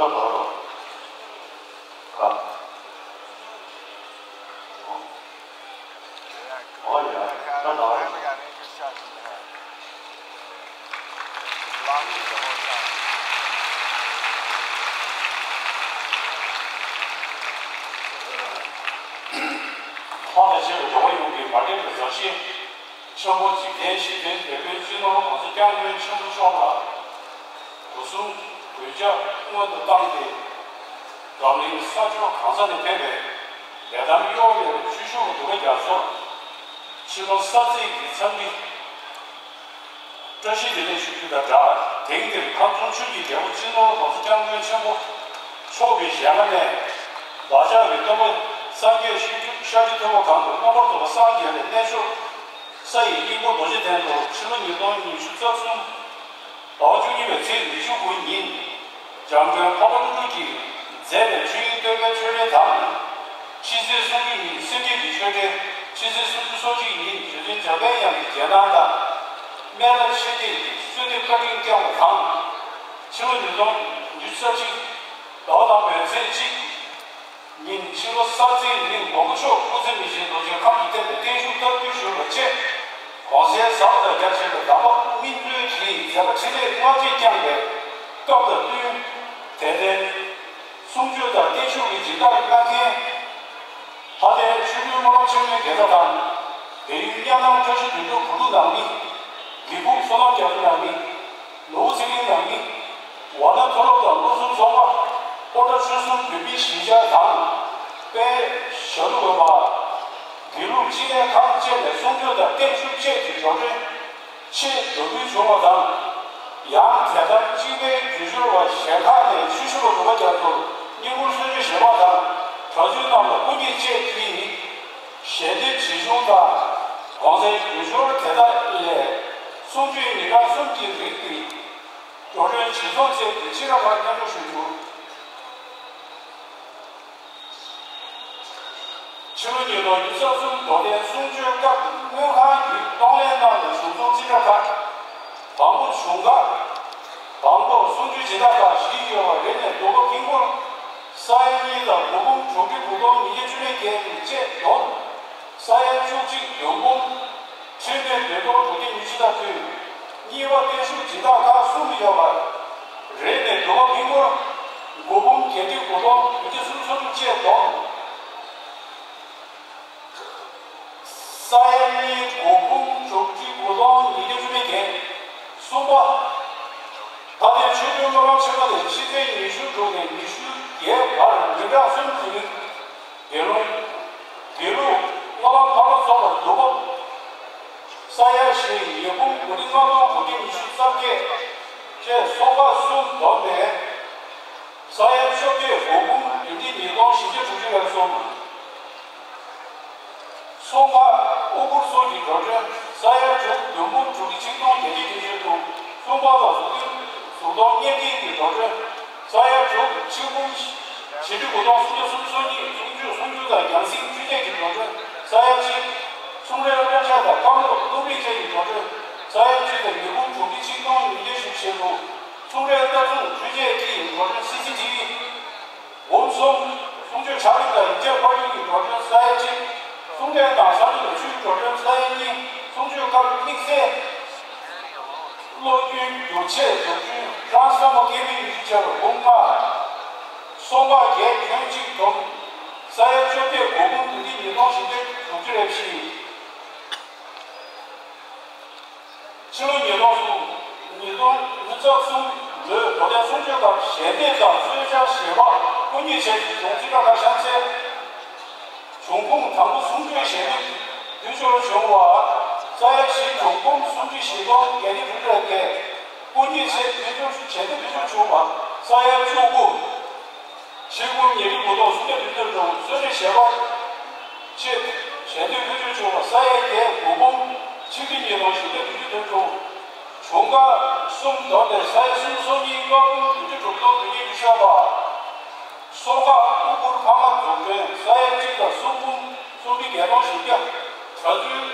ད་ད་ད། ཨོ་ཡ། ད་ད། ཁོང་དང་བཅས་པའི་འགྲོ་བ་ཡོངས་ཀྱི་མ་འདྲེས་པའི་མཛའ་བཤེས་ཆེན་པོ་འཇིག་རྟེན་ཞི་བདེའི་བོད་པའི་སྤྱི་ནོར་༸གོང་ས་༸སྐྱབས་མགོན་ཆེན་པོ་མཆོག་ལ་སྒོ་གསུམ་གུས་ཕྱག་སྔོན་དུ་བཏང་སྟེ། འཛམ་གླིང་ས་ཕྱོགས་གང་ས་ནས་ཕེབས་པའི་ལས་དམ་གཡོ་མེད་པའི་ཆོས་ཞུ་བ་འབྲུག་པ་རྒྱ་མཚོར་ཕྱི་ལོ་གསར་ཚེས་ཀྱི་འཚམས་འདྲི་བཀྲ་ཤིས་བདེ་ལེགས་ཞུ་རྒྱུ་དང་སྦྲགས། དེང་འདིར་ཁམས་གསུམ་ཆོས་ཀྱི་རྒྱལ་པོ་སྤྱི་ནོར་༸གོང་ས་༸སྐྱབས་མགོན་ཆེན་པོ་མཆོག་གི་ཞལ་སྔ་ནས་བདག་ཅག་གི་སྟོན་པ་སངས་རྒྱས་ཤཱཀྱ་ཤཱཀྱ་ཐུབ་པ་གང་དུ་མངོན་པར་རྫོགས་པར་སངས་རྒྱས་པའི་གནས་མཆོག་ས་ཡི་དབྱིག་མགོ་རྡོ་རྗེ་གདན་དུ་ཕྱི་ལོ་ཉིས་སྟོང་ཉི་ཤུ་རྩ་གསུམ་ཟླ་བ་བཅུ་གཉིས་པའི་ཚེས་ཉི་ཤུ་དགུ་ཉིན། འཇམ་མགོན་འཕགས་པ་ཀླུ་སྒྲུབ་ཀྱིས་མཛད་པའི་ཆོས་དབྱིངས་བསྟོད་པའི་ཆོས་འབྲེལ་དང་། ཕྱི་ཚེས་སུམ་ཅུ་ཉིན་སེམས་བསྐྱེད་ཀྱི་ཆོས་འབྲེལ། ཕྱི་ཚེས་སུམ་ཅུ་སོ་གཅིག་ཉིན་རྗེ་བཙུན་འཇམ་དཔལ་དབྱངས་ཀྱི་རྗེས་གནང་དང་། སྨན་བླ་མཆོད་རྟེན་གྱི་གསོལ་འདེབས་བཀའ་དྲིན་བསྐྱངས་པ་དང་། ཕྱི་ལོ་ཉིས་སྟོང་ཉི་ཤུ་རྩ་གཅིག་ཟླ་བ་དང་པོའི་ཚེས་གཅིག་ཉིན་ཕྱི་ལོ་གསར་ཚེས་ཉིན་མགོན་པོ་མཆོག་སྐུ་ཚེ་མི་ཤིགས་རྡོ་རྗེ་ཁམས་སུ་བརྟན་པའི་བརྟན་བཞུགས་བསྟར་སྐུལ་ཞུས་པ་བཅས། གོང་གསལ་ཟབ་དང་རྒྱ་ཆེ་བའི་གདམས་པ་སྨིན་གྲོལ་གྱི་མཛད་པ་འཕྲིན་ལས་སྔར་བཞིན་བསྐྱངས་པའི་སྐབས་དང་བསྟུན། དད་ལྡན་གསུང་ཆོས་དང་བརྟན་བཞུགས་ཀྱི་སྦྱིན་བདག་གནང་མཁན། ལྷ་ལྡན་ཆོས་སྒྲོན་སྨོན་ལམ་ཆེན་མོའི་དགེ་རྩ་དང་། བལ་ཡུལ་གཉའ་ནང་བཀྲ་ཤིས་དོན་གྲུབ་བུ་ཕྲུག་ནང་མི། གི་ཕུག་བསོད་ནམས་རྒྱ་མཚོ་ནང་མི། ནོར་བུ་ཚེ་རིང་ནང་མི། ཝཱ་ཎ་མཐོ་སློབ་དང་སློབ་ཟུར་ཚོགས་པ། ཀོ་ཊ་ཆོལ་གསུམ་བོད་མིའི་གཞིས་ཆགས་དང་། དཔལ་ཞྭ་ལུ་དགོན་པ། དགེ་ལུགས་སྤྱི་ལྷན་ཁང་བཅས་ནས་གསུང་ཆོས་དང་བརྟན་བཞུགས་བཅས་ཀྱི་འགྲོ་གྲོན་ཆེད་འགྲོ་འབུལ་བྱུང་བ་དང་། ཡང་དད་དམ་གཅིག་པའི་དགེ་སྦྱོར་བ་གཞན་ཁག་ནས་ཆོས་ཞུ་བ་འབྲུག་པ་རྒྱ་མཚོར་བསྙེན་བཀུར་གསོལ་མཆོད་བཞེས་པ་དང་། གྲྭ་བཙུན་རྣམས་ལ་སྐུ་ཉིད་བཅས་ཀྱིས་ཞལ་འདེབས་ཆེ་ཆུང་དང་། གོང་གསལ་དགེ་སྦྱོར་དེ་དག་ལས་གསུང་ཆོས་ཉིན་གྲངས་གསུམ་གྱི་རིང་གི་འགྲོ་གྲོན་ཆེད་ཚོགས་བཅས་ཀྱི་སྤྱི་བསྒྲགས་ཁག་སྙན་སྒྲོན་ཞུ་རྒྱུ། ཕྱི་ལོ་ཉིས་སྟོང་ཉི་ཤུ་རྩ་གསུམ་མདོ་སྨད་གསུང་ཆོས་སྐབས་སྨན་ཁང་བརྒྱུད་གཏོང་ལེན་གནང་བའི་གཞུང་ཚོགས་རྩིས་ཁྲ་ཁག་དང་པོ་བྱུང་ཁག་དང་པོ་གསུང་ཆོས་སྦྱིན་བདག་ཁག་བཞི་ཡོད་པ་རེ་ནས་བསྡུ་བ་ཧིན་སྒོར་ས་ཡ་གཉིས་དང་སྒོར་འབུམ་དྲུག་ཁྲི་དགུ་སྟོང་ཉིས་བརྒྱ་བཅུ་ལས་བརྒལ་བའི་བཅས་བསྡོམས་ས་ཡ་བཅུ་གཅིག་བདུན་འབུམ་ཁྲི་སྟོང་བདུན་སྟོང་དྲུག་བརྒྱ་ཉི་ཤུ་དང་བསྟུན། གཉིས་པ་བརྟན་བཞུགས་སྦྱིན་བདག་ཁག་གསུམ་ཡོད་པ་རེ་ནས་བསྡུ་བ་ཧིན་སྒོར་སྒོར་འབུམ་བརྒྱད་ཁྲི་དགུ་སྟོང་བདུན་བརྒྱ་སུམ་ཅུ་སོ་དྲུག་བཅས་བསྡོམས། ས་ཡ་གཉིས་སྒོར་འབུམ་དྲུག་ཁྲི་དགུ་སྟོང་ཉིས་བརྒྱ་བཅུ་མེད་བརྒྱད། གསུམ་པ། ལྷ་ལྡན་ཆོས་སྒྲོན་སྨོན་ལམ་ཆེན་མོ་ནས་ཕྱི་ཚེས་ཉི་ཤུ་དྲུག་ནས་ཉི་ཤུ་བརྒྱད་བར་ཉིན་གྲངས་གསུམ་གྱི་རིང་། དགེ་སློང་། དགེ་ལུགས་སྨོན་ལམ་འཕགས་ལམ་རྫོང་ལ་བསྡུ་བ། ས་ཡ་བཞི་ཡི་འབུམ་དགུ་ཁྲི་ལྔ་སྟོང་དྲུག་བརྒྱ་ཉི་ཤུ་རྩ་བརྒྱད། བཅས་གསུམ་པ་གསུམ་བསྡོམས་ནས། ས་ཡ་བཅོ་བརྒྱད་སྒོར་འབུམ་བདུན་ཁྲི་ཉིས་སྟོང་བཞི་བརྒྱ་དྲུག་ཅུ་ཡར་སོང་། གསུམ་པ་དབུ་གུར་སོགས་ཀྱི་འགྲོ་གྲོན་ས་ཡ་དྲུག་བདུན་འབུམ་དྲུག་ཁྲི་ཆིག་སྟོང་བརྒྱད་བརྒྱ་བདུན་ཅུ་དྲུག། གསུམ་པ་ལ་གཟུགས་ཀྱི་གཟུགས་མཐོང་བརྙན་འཕྲིན་གྱི་འགྲོ་གྲོན་ས་ཡ་དྲུག་ཆིག་འབུམ་བཞི་ཁྲི་དགུ་སྟོང་སུམ་བརྒྱ་སུམ་ཅུ་སོ་གཉིས། གསུང་ཆོས་གསུང་སྒྱུར་དང་རྒྱང་སྲིང་འཕྲུལ་ཆས་ཀྱི་འགྲོ་གྲོན་ས་ཡ་གཅིག། གསུང་རས་དབང་ཆ་དང་རྐང་སློབ་སློབ་རིགས་བཅས་ཀྱི་འགྲོ་གྲོན་ས་ཡ་གཅིག་དང་ཉིས་འབུམ་དྲུག་ཁྲི་ཆིག་སྟོང་ཉིས་བརྒྱ་བཞི་བཅུ་ཞེ་དྲུག། གསུང་རས་ལྟ་སྲུང་འཕྲུལ་ཆས་ཀྱི་འགྲོ་གྲོན་སི་སི་ཊི་ཝི། འབུམ་གསུམ། གསུང་ཆོས་ཕྱག་རིམ་དང་ཡིག་ཆ་ཕབ་སྒྱུར་གྱི་འགྲོ་གྲོན་ས་ཡ་གཅིག། གསུང་རས་དང་གསང་སྤྱོད་ལོ་རྒྱུས་འགྲོ་གྲོན་ས་ཡ་གཉིས། གསུང་ཆོས་སྐབས་དམིགས་བསལ་སློབ་རྒྱུན་བསྒྱུར་ཆས་བསྒྱུར་རྒྱུན་ཊེ་རན་སི་ཕོར་མ་ཀེ་བི་ཡུ་ཊི་བྱས་པ་འབུམ་ལྔ། གསུམ་པ་རྒྱས་ཁྱོན་གཅིག་བསྡོམས་ས་ཡ་བཅོ་བརྒྱད་སྒོར་འབུམ་བདུན་ཁྲི་ཉིས་སྟོང་བཞི་བརྒྱ་དྲུག་ཅུ་རེ་བཞི། ཕྱི་ལོ་ཉིས་སྟོང་གསུམ། ཉིས་སྟོང་ཉི་ཤུ་རྩ་གསུམ་ལོའི་མདོ་སྨད་གསུང་ཆོས་སྐབས་ཞལ་འདེབས་དང་གསོལ་ཇ་བཞེས་པ་སྐུ་ཉིད་བཅས་ཀྱི་གཞུང་རྩིས་ཁྲ་ཁག་གཤམ་གསལ། འབྱུང་ཁུངས་དང་པོ་གསུང་ཆོས་ཞལ་འདེབས་ཕུལ་སྦྱོར་བྱུང་བ་ས་ཡ་བཞི། འབྱུང་ཁུངས་སུམ་ཁྲི་བཞི་སྟོང་བརྒྱད་བརྒྱ་དྲུག་ཅུ་རེ་བརྒྱད། སྐུ་ཉིད་ཚེ་ཕུལ་སྦྱོར་ཞལ་འདེབས་ཕུལ་སྦྱོར་བྱུང་བ་ས་ཡ་བཅུ་དགུ། ཆིག་འབུམ་ཉེར་དྲུག་དགུ་སྟོང་སུམ་བརྒྱ་བདུན་ཅུ་དྲུག། གསོལ་ཇ་བཞེས་པ་ཆེད་ཞལ་འདེབས་ཕུལ་སྦྱོར་བྱུང་བ་ས་ཡ་བརྒྱད། དགུ་འབུམ་ཆིག་ཁྲི་ཉིས་སྟོང་བཞི་བརྒྱ་བདུན་ཅུ་དོན་དྲུག། འབྱུང་ཁུངས་གསུམ་བསྡོམས་ནས་ས་ཡ་སུམ་ཅུ་སོ་གཉིས། ལྔ་འབུམ་བདུན་ཅུ་དྲུག་སྟོང་བདུན་བརྒྱ་ཉི་ཤུ་རྩ་བརྒྱད། གསུམ་པ་དབུ་གུར་ཕ་མ་འཛུགས་སྐྲུན་ས་ཡ་གཅིག་དང་གསུམ་འབུམ་སུམ་ཁྲི་བརྒྱད་སྟོང་བཞི་བརྒྱ། གྲྭ་བཙུན་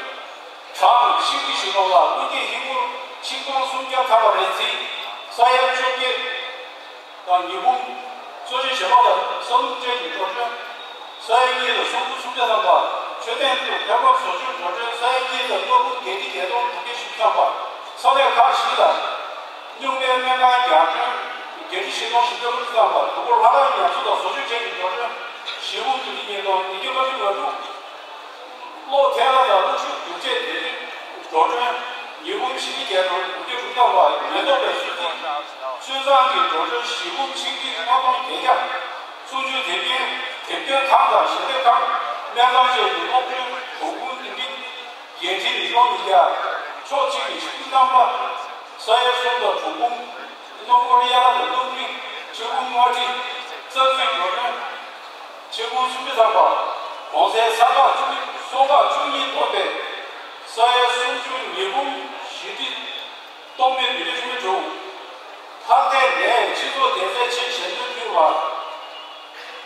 གྲངས་ཆིག་ཁྲི་བཞི་སྟོང་ལ་དངུལ་འགྱེད་ཧིན་སྒོར་ཆིག་སྟོང་སུམ་བརྒྱ་ཐམ་པ་རེ་བརྩིས་ས་ཡ་བཅོ་བརྒྱད་དང་ཉིས་འབུམ། གཙོ་ཆེ་བྱེད་པ་ལ་ས་ལུག་ཅན་གྱི་འགྲོ་གྲོན། ས་ཡ་གཉིས་དང་སུམ་ཅུ་སུམ་བརྒྱ་ཐམ་པ། མཆོད་རྟེན་དུ་ཕེབས་སྐབས་བཟོ་བཅོས་འགྲོ་གྲོན་ས་ཡ་གཉིས་དང་ལྔ་བཅུ་བརྒྱད་ཁྲི་བརྒྱད་སྟོང་དྲུག་བརྒྱ་བཞི་བཅུ་ཐམ་པ། ས་གནས་ཁག་བཞི་ལ་སྨྱུག་མའི་སྨན་ཁང་རྒྱག་གྲོན་བརྒྱད་ཁྲི་བཞི་སྟོང་བཞི་བརྒྱ་ལྔ་བཅུ་ཐམ་པ། དུས་འཁོར་ལྷ་ཁང་ཉམས་གསོ་དང་བཟོ་བཅོས་བྱས་ཀྱི་འགྲོ་གྲོན་བཞི་སྦུག་དྲུག་ཁྲི་གཉིས་སྟོང་ཉིས་བརྒྱ་ལྔ་བཅུ་ང་དྲུག་གློག་ཐལ་བ་དང་གློག་ཤུགས་རྒྱུ་ཆས་དེ་རིགས་འགྲོ་གྲོན་ཉིས་འབུམ་བཞི་ཁྲི་བརྒྱད་སྟོང་དྲུག་བརྒྱ་དྲུག་ཅུ་ཐམ་པ། མེ་ཏོག་པའི་གསོལ་ཚིགས་གསོལ་ཚང་གི་འགྲོ་གྲོན་བཞི་འབུམ་ཆིག་ཁྲི་ལྔ་སྟོང་བརྒྱད་བརྒྱ། གསུང་ཆོས་དེབ་སྐྱེལ་དེབ་སྐྱེལ་ཁང་དང་ཞལ་འདེབས་ཁང་སྨན་ཁང་བཅས་ཀྱི་གློག་འཕྲུལ་གྱོང་གུན་འདི་འདྲའི་བརྒྱད་ཁྲི་ཉིས་སྟོང་ཉིས་བརྒྱ། ཕྱོགས་གཅིག་ནས་ཆིག་ཁྲི་ཐམ་པ། ས་ཡ་གསུམ་དང་གྲོང་གུང་། སྣུམ་འཁོར་གཡར་དང་སྣུམ་རིགས་ཆིག་སྟོང་ལྔ་ཁྲི། རྩ་འཛུགས་འགྲོ་གྲོན་ཆིག་སྟོང་སུམ་ཅུ་ཐམ་པ། གོང་གསལ་ས་ཁག་བཅུ་གསོག་ཁག་བཅུ་གཉིས་ཐོབ་པའི་ས་ཡ་སུམ་ཅུ་ཉིས་འབུམ་བཞི་ཁྲི་སྟོང་མའི་བདུན་ཁྲི་བཅུ་མི་བྱུང་། ལྷག་ཐད་ནས་སྤྱི་ཚོགས་བདེ་རྩའི་ཆེད་ཞལ་འདོན་ཕུལ་བ་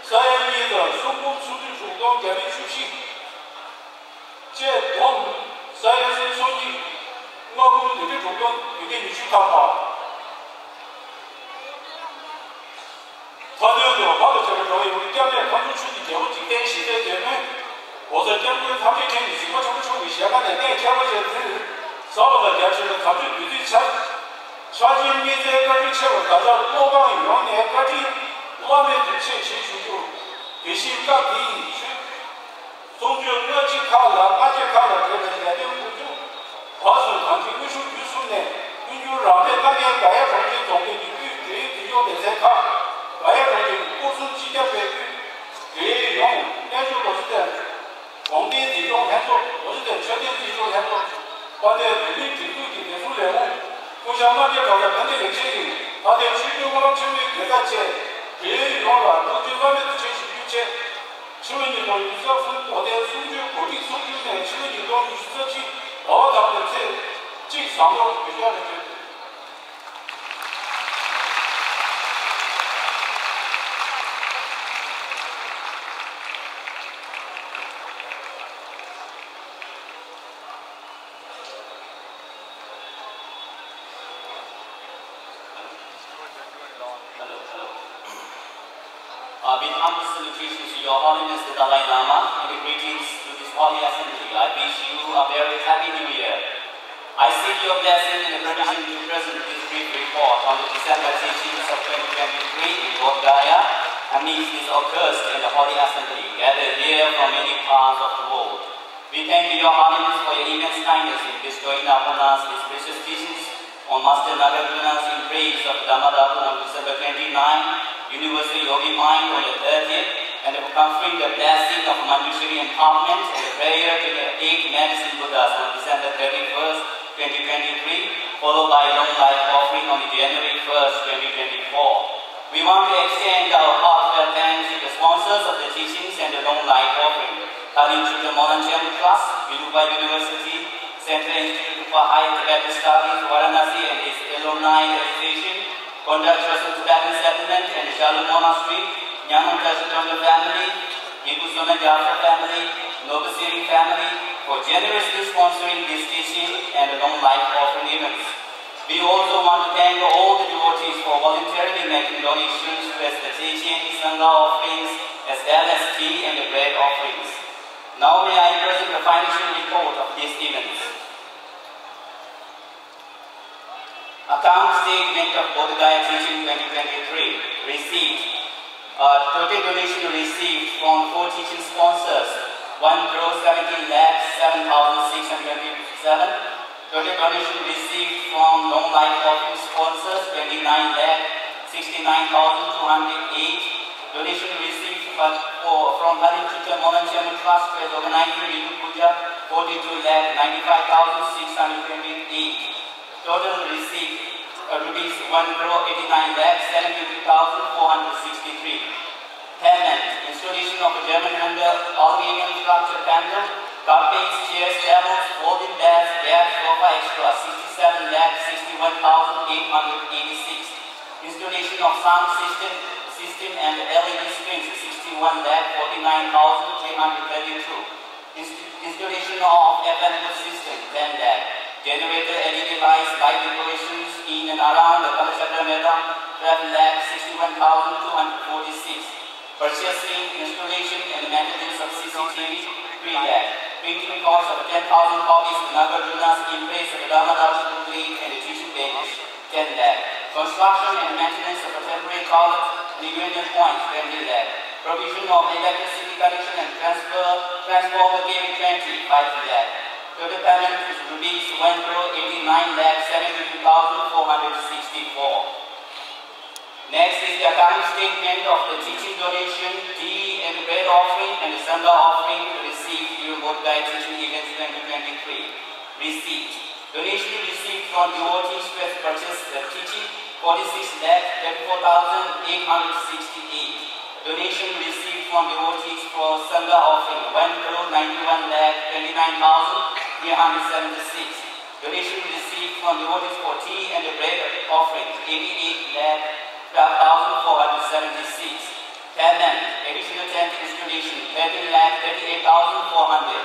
ས་ཡ་གཉིས་དང་སུམ་འབུམ་སུམ་ཁྲི་དྲུག་སྟོང་བརྒྱ་མེད་བཅུ་བཞི། བཅས་བསྡོམས་ས་ཡ་སུམ་ཅུ་སོ་གཉིས་ལྔ་འབུམ་བདུན་ཁྲི་དྲུག་སྟོང་བདུན་བརྒྱ་ཉི་ཤུ་ཐམ་པ། མཐའ་དོན་དུ་བར་དུ་བྱ་བའི་འགྲོ་བ་ཡོངས་ཀྱི་སྐྱབས་གནས་ཁམས་གསུམ་ཆོས་ཀྱི་རྒྱལ་པོ་འཇིག་རྟེན་ཞི་བདེའི་དོན་སྨོན། ༸གོང་ས་སྐྱབས་མགོན་ཐམས་ཅད་མཁྱེན་ཅིང་གཟིགས་པ་ཆེན་པོ་མཆོག་གི་ཞལ་སྔ་ནས་གནས་ཁྱད་པར་ཅན་འདིར་ཟབ་པ་དང་རྒྱ་ཆེ་བའི་དམ་ཆོས་འདུས་མཛད་འཆར། ཕྱག་ཆེན་དམིགས་བསལ་བཀའ་དྲིན་ཆེ་བར་བདག་ཅག་སློབ་ཁང་ཡོངས་ནས་བཀའ་དྲིན་བླ་མེད་དུ་ཆེ་ཞེས་ཞུ་རྒྱུ། དེ་བཞིན་སྐབས་འདིའི་ཆོས། གསུང་ཆོས་སྔ་ཕྱི་ཁག་ལ་སྔ་ཕྱི་ཁག་ལ་འབྲེལ་བའི་ལས་དོན་དགུ་མཇུག་བར་གསུམ་གང་ཅི་དངོས་ཤུགས་བརྒྱུད་གསུམ་ནས་མཐུན་འགྱུར་རང་འདྲེན་གནང་མཁན་རྒ་ཡ་གྲོང་ཁྱེར་རྫོང་སྡེ་གི་དབུས་འབྲེལ་ཡོད་འཛིན་སྐྱོང་སྡེ་ཚན་ཁག་རྒ་ཡ་གྲོང་ཁྱེར་གྱི་སྐོར་གསུམ་སྤྱི་ཁྱབ་པའི་དབུས་འབྲེལ་ཡོད་ཡོངས་རྣལ་འབྱོར་རྡོ་རྗེ་གདན། གྲོང་སྡེའི་འཛིན་སྐྱོང་ལྷན་ཚོགས། རྡོ་རྗེ་གདན་མཆོད་རྟེན་འཛིན་སྐྱོང་ལྷན་ཚོགས། དཔལ་ལྡན་བོད་མིའི་སྒྲིག་འཛུགས་ཀྱི་བདེ་སྲུང་ལས་ཁུངས། སྐུ་ཞབས་རྣམ་རྒྱལ་གྲགས་པ་དཔལ་ལྡན་ལེགས་བཤད་ཀྱི་ལྷ་སྡེ་ཆོས་བརྒྱུད་སྨོན་ལམ་ཆེན་མོའི་དགེ་རྩ་བཅས་འབྲེལ་ཡོད་ཡོངས་ལ་ཐུགས་རྗེ་བླ་མེད་དུ་ཆེ་ཞུ་རྒྱུའི་ཆེད། ཕྱི་ལོ་ཉིས་སྟོང་ཉི་ཤུ་རྩ་གསུམ་དོ་ཟླའི་གསུམ་བཅུའི་གོ་སྒྲིག་ཚོགས་རྒྱུ་ནས་ཕྱི་ལོ་ཉིས་སྟོང་ཉི་ཤུ་རྩ་གཅིག་ཟླ་བ་དང་པོའི་ཚེས་གཅིག་ཟམ་གདོང་བོད་ཤར་རུ་བསྐྱོད། Uh, with humble salutations to Your Holiness the Dalai Lama and the greetings to this holy assembly, I wish you a very happy New Year. I seek your blessing and the permission to present this brief report on the December teachings of twenty twenty-three in Bodh Gaya amidst this august and holy assembly gathered here from many parts of the world. We thank you, Your Holiness, for your immense kindness in bestowing upon us these precious teachings on Master Nagarjuna's in praise of Dhammadhatu on December twenty-ninth, Universal Yogi Mind on the thirtieth, and for conferring the blessing of Manjushri empowerment and the prayer to the eight medicine Buddhas on December thirty-first, twenty twenty-three, followed by a long life offering on January first, twenty twenty-four. We want to extend our heartfelt thanks to the sponsors of the teachings and the long life offering, Tharin Chuta Monachen Trust, Vinoba University, Central Institute for Higher Tibetan Studies, Varanasi, and its Alumni Association, Kondak Trestle Tibetan Settlement and Shalu Monastery, Nyanam Tashitondra family, Ikusona Gyaltso family, Noble Sering family for generously sponsoring this teaching and long life offering events. We also want to thank all the devotees for voluntarily making donations towards the teaching, Sangha offerings, as well as tea and bread offerings. Now may I present the financial report of these events. Account statement of Bodh Gaya Teaching twenty twenty-three. Receipt. Uh, total donation received from four teaching sponsors, one crore seventeen lakh seven thousand six hundred twenty-seven. Total donation received from long life offering sponsors, twenty-nine lakh sixty-nine thousand two hundred eight. Donation received for, for, from Harin Chuta Monachen Trust as organizing Renu Puja, forty-two lakh ninety-five thousand six hundred twenty-eight. Total receipt, uh, rupees one crore eighty-nine lakh seventy-two thousand four hundred sixty-three. Payment, installation of a German handle, aluminium structure panel, carpets, chairs, tables, folding beds, gas, sofa, et cetera, sixty-seven lakh sixty-one thousand eight hundred eighty-six. Installation of sound system, system and L E D screens, sixty-one lakh forty-nine thousand three hundred thirty-two. Inst-, installation of F M system, ten lakh. Generator, L E D lights, light decorations in and around the Kalachakra Maidan, twelve lakh sixty-one thousand two hundred forty-six. Purchasing, installation and maintenance of C C T V, three lakh. Printing cost of ten thousand copies of Nagarjuna's Embrace of Dharma Darshan Booklet and the teaching bench, ten lakh. Construction and maintenance of a temporary toilet and urinal points, twenty lakh. Provision of electricity connection and transfer, transformer K V twenty, five lakh. Total payment is rupees one crore eighty-nine lakh seventy-two thousand four hundred sixty-four. Next is the account statement of the teaching donation, tea and bread offering, and the sanda offering received during Bodh Gaya teaching events twenty twenty-three. Receipt. Donation received from devotees who has purchased the teaching, forty-six lakh thirty-four thousand eight hundred sixty-eight. Donation received from devotees for sanda offering, one crore ninety-one lakh twenty-nine thousand three hundred seventy-six. Donation received from devotees for tea and bread offering, eighty-eight lakh twelve thousand four hundred seventy-six. Payment, additional tent installation, thirteen lakh thirty-eight thousand four hundred.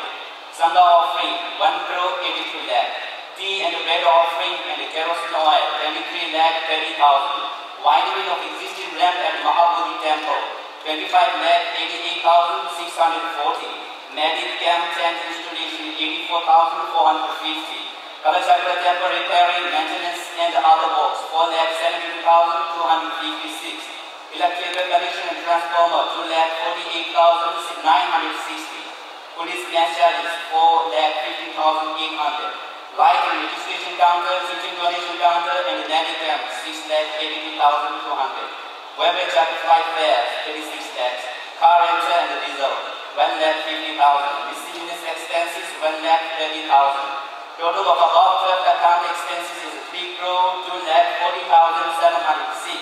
Sanda offering, one crore eighty-two lakh. Tea and bread offering and kerosene oil, twenty-three lakh thirty thousand. Widening of existing ramp at Mahabodhi Temple, twenty-five lakh eighty-eight thousand six hundred forty. Medic camp tent installation, eighty-four thousand four hundred fifty. Kalachakra temple repairing, maintenance and other works, four lakh seventy-two thousand two hundred fifty-six. Electrical connection and transformer, two lakh forty-eight thousand nine hundred sixty. Police mess charges, four lakh fifteen thousand eight hundred. Light and registration counter, teaching donation counter, and the medic camp, six lakh eighty-two thousand two hundred. Web charge, flight fares, thirty-six lakhs. Car rental and diesel, one lakh fifty thousand. Miscellaneous expenses, one lakh thirty thousand. Total of above twelve account expenses is three crore two lakh forty thousand seven hundred six.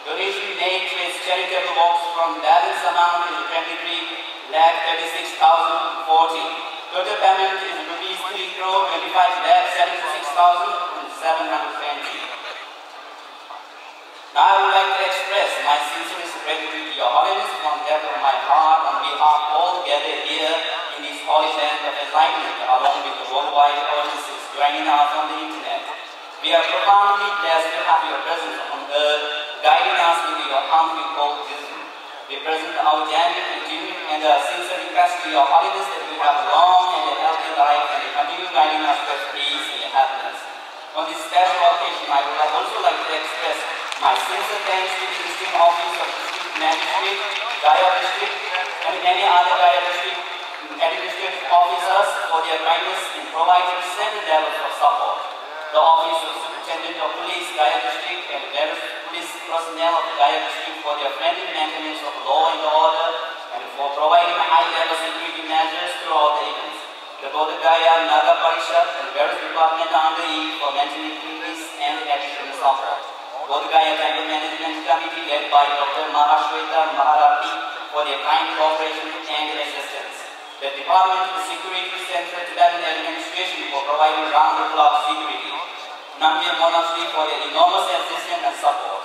Donation made to its charitable works from balance amount is twenty-three lakh thirty-six thousand fourteen. Total payment is rupees three crore twenty-five lakh seventy-six thousand seven hundred twenty. Now I would like to express my sincerest gratitude to Your Holiness from depth of my heart on behalf of all gathered here in this holy land of enlightenment, along with the worldwide audiences joining us on the internet. We are profoundly blessed to have your presence on earth, guiding us with your unbroken wisdom. We present our genuine, genuine and uh, sincere request to Your Holiness that you have a long and a healthy life and continue guiding us towards peace and happiness. On this special occasion, I would also like to express my sincere thanks to the District Office of District Magistrate, Gaya District, and many other Gaya District administrative officers for their kindness in providing certain levels of support. The Office of Superintendent of Police, Gaya District, and various police personnel of Gaya District for their friendly maintenance of law and order and for providing high-level security measures throughout the events. The Bodh Gaya Naga Parishad and various departments under it for maintaining peace and additional support. Bodh Gaya Temple Management Committee led by Doctor Mahashweta Maharati for their kind cooperation and assistance. The Department of Security Central Tibetan Administration for providing round-the-clock security. Namgyal Monastery for their enormous assistance and support.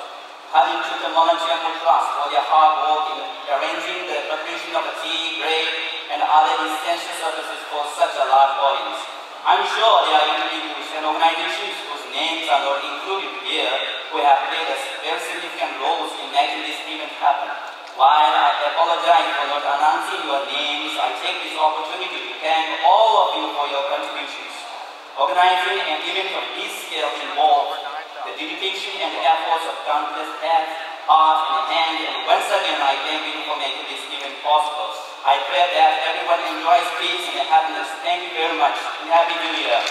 Having took the Monastery Trust for their hard work in arranging the preparation of the tea, bread, and other essential services for such a large audience. I'm sure there are individuals and organizations whose names are not included here who have played a very significant roles in making this event happen. While I apologize for not announcing your names, I take this opportunity to thank all of you for your contributions. Organizing an event of this scale involves the dedication and the efforts of countless heads, hearts, and hands, and once again I thank you for making this event possible. I pray that everyone enjoys peace and happiness. Thank you very much, and Happy New Year.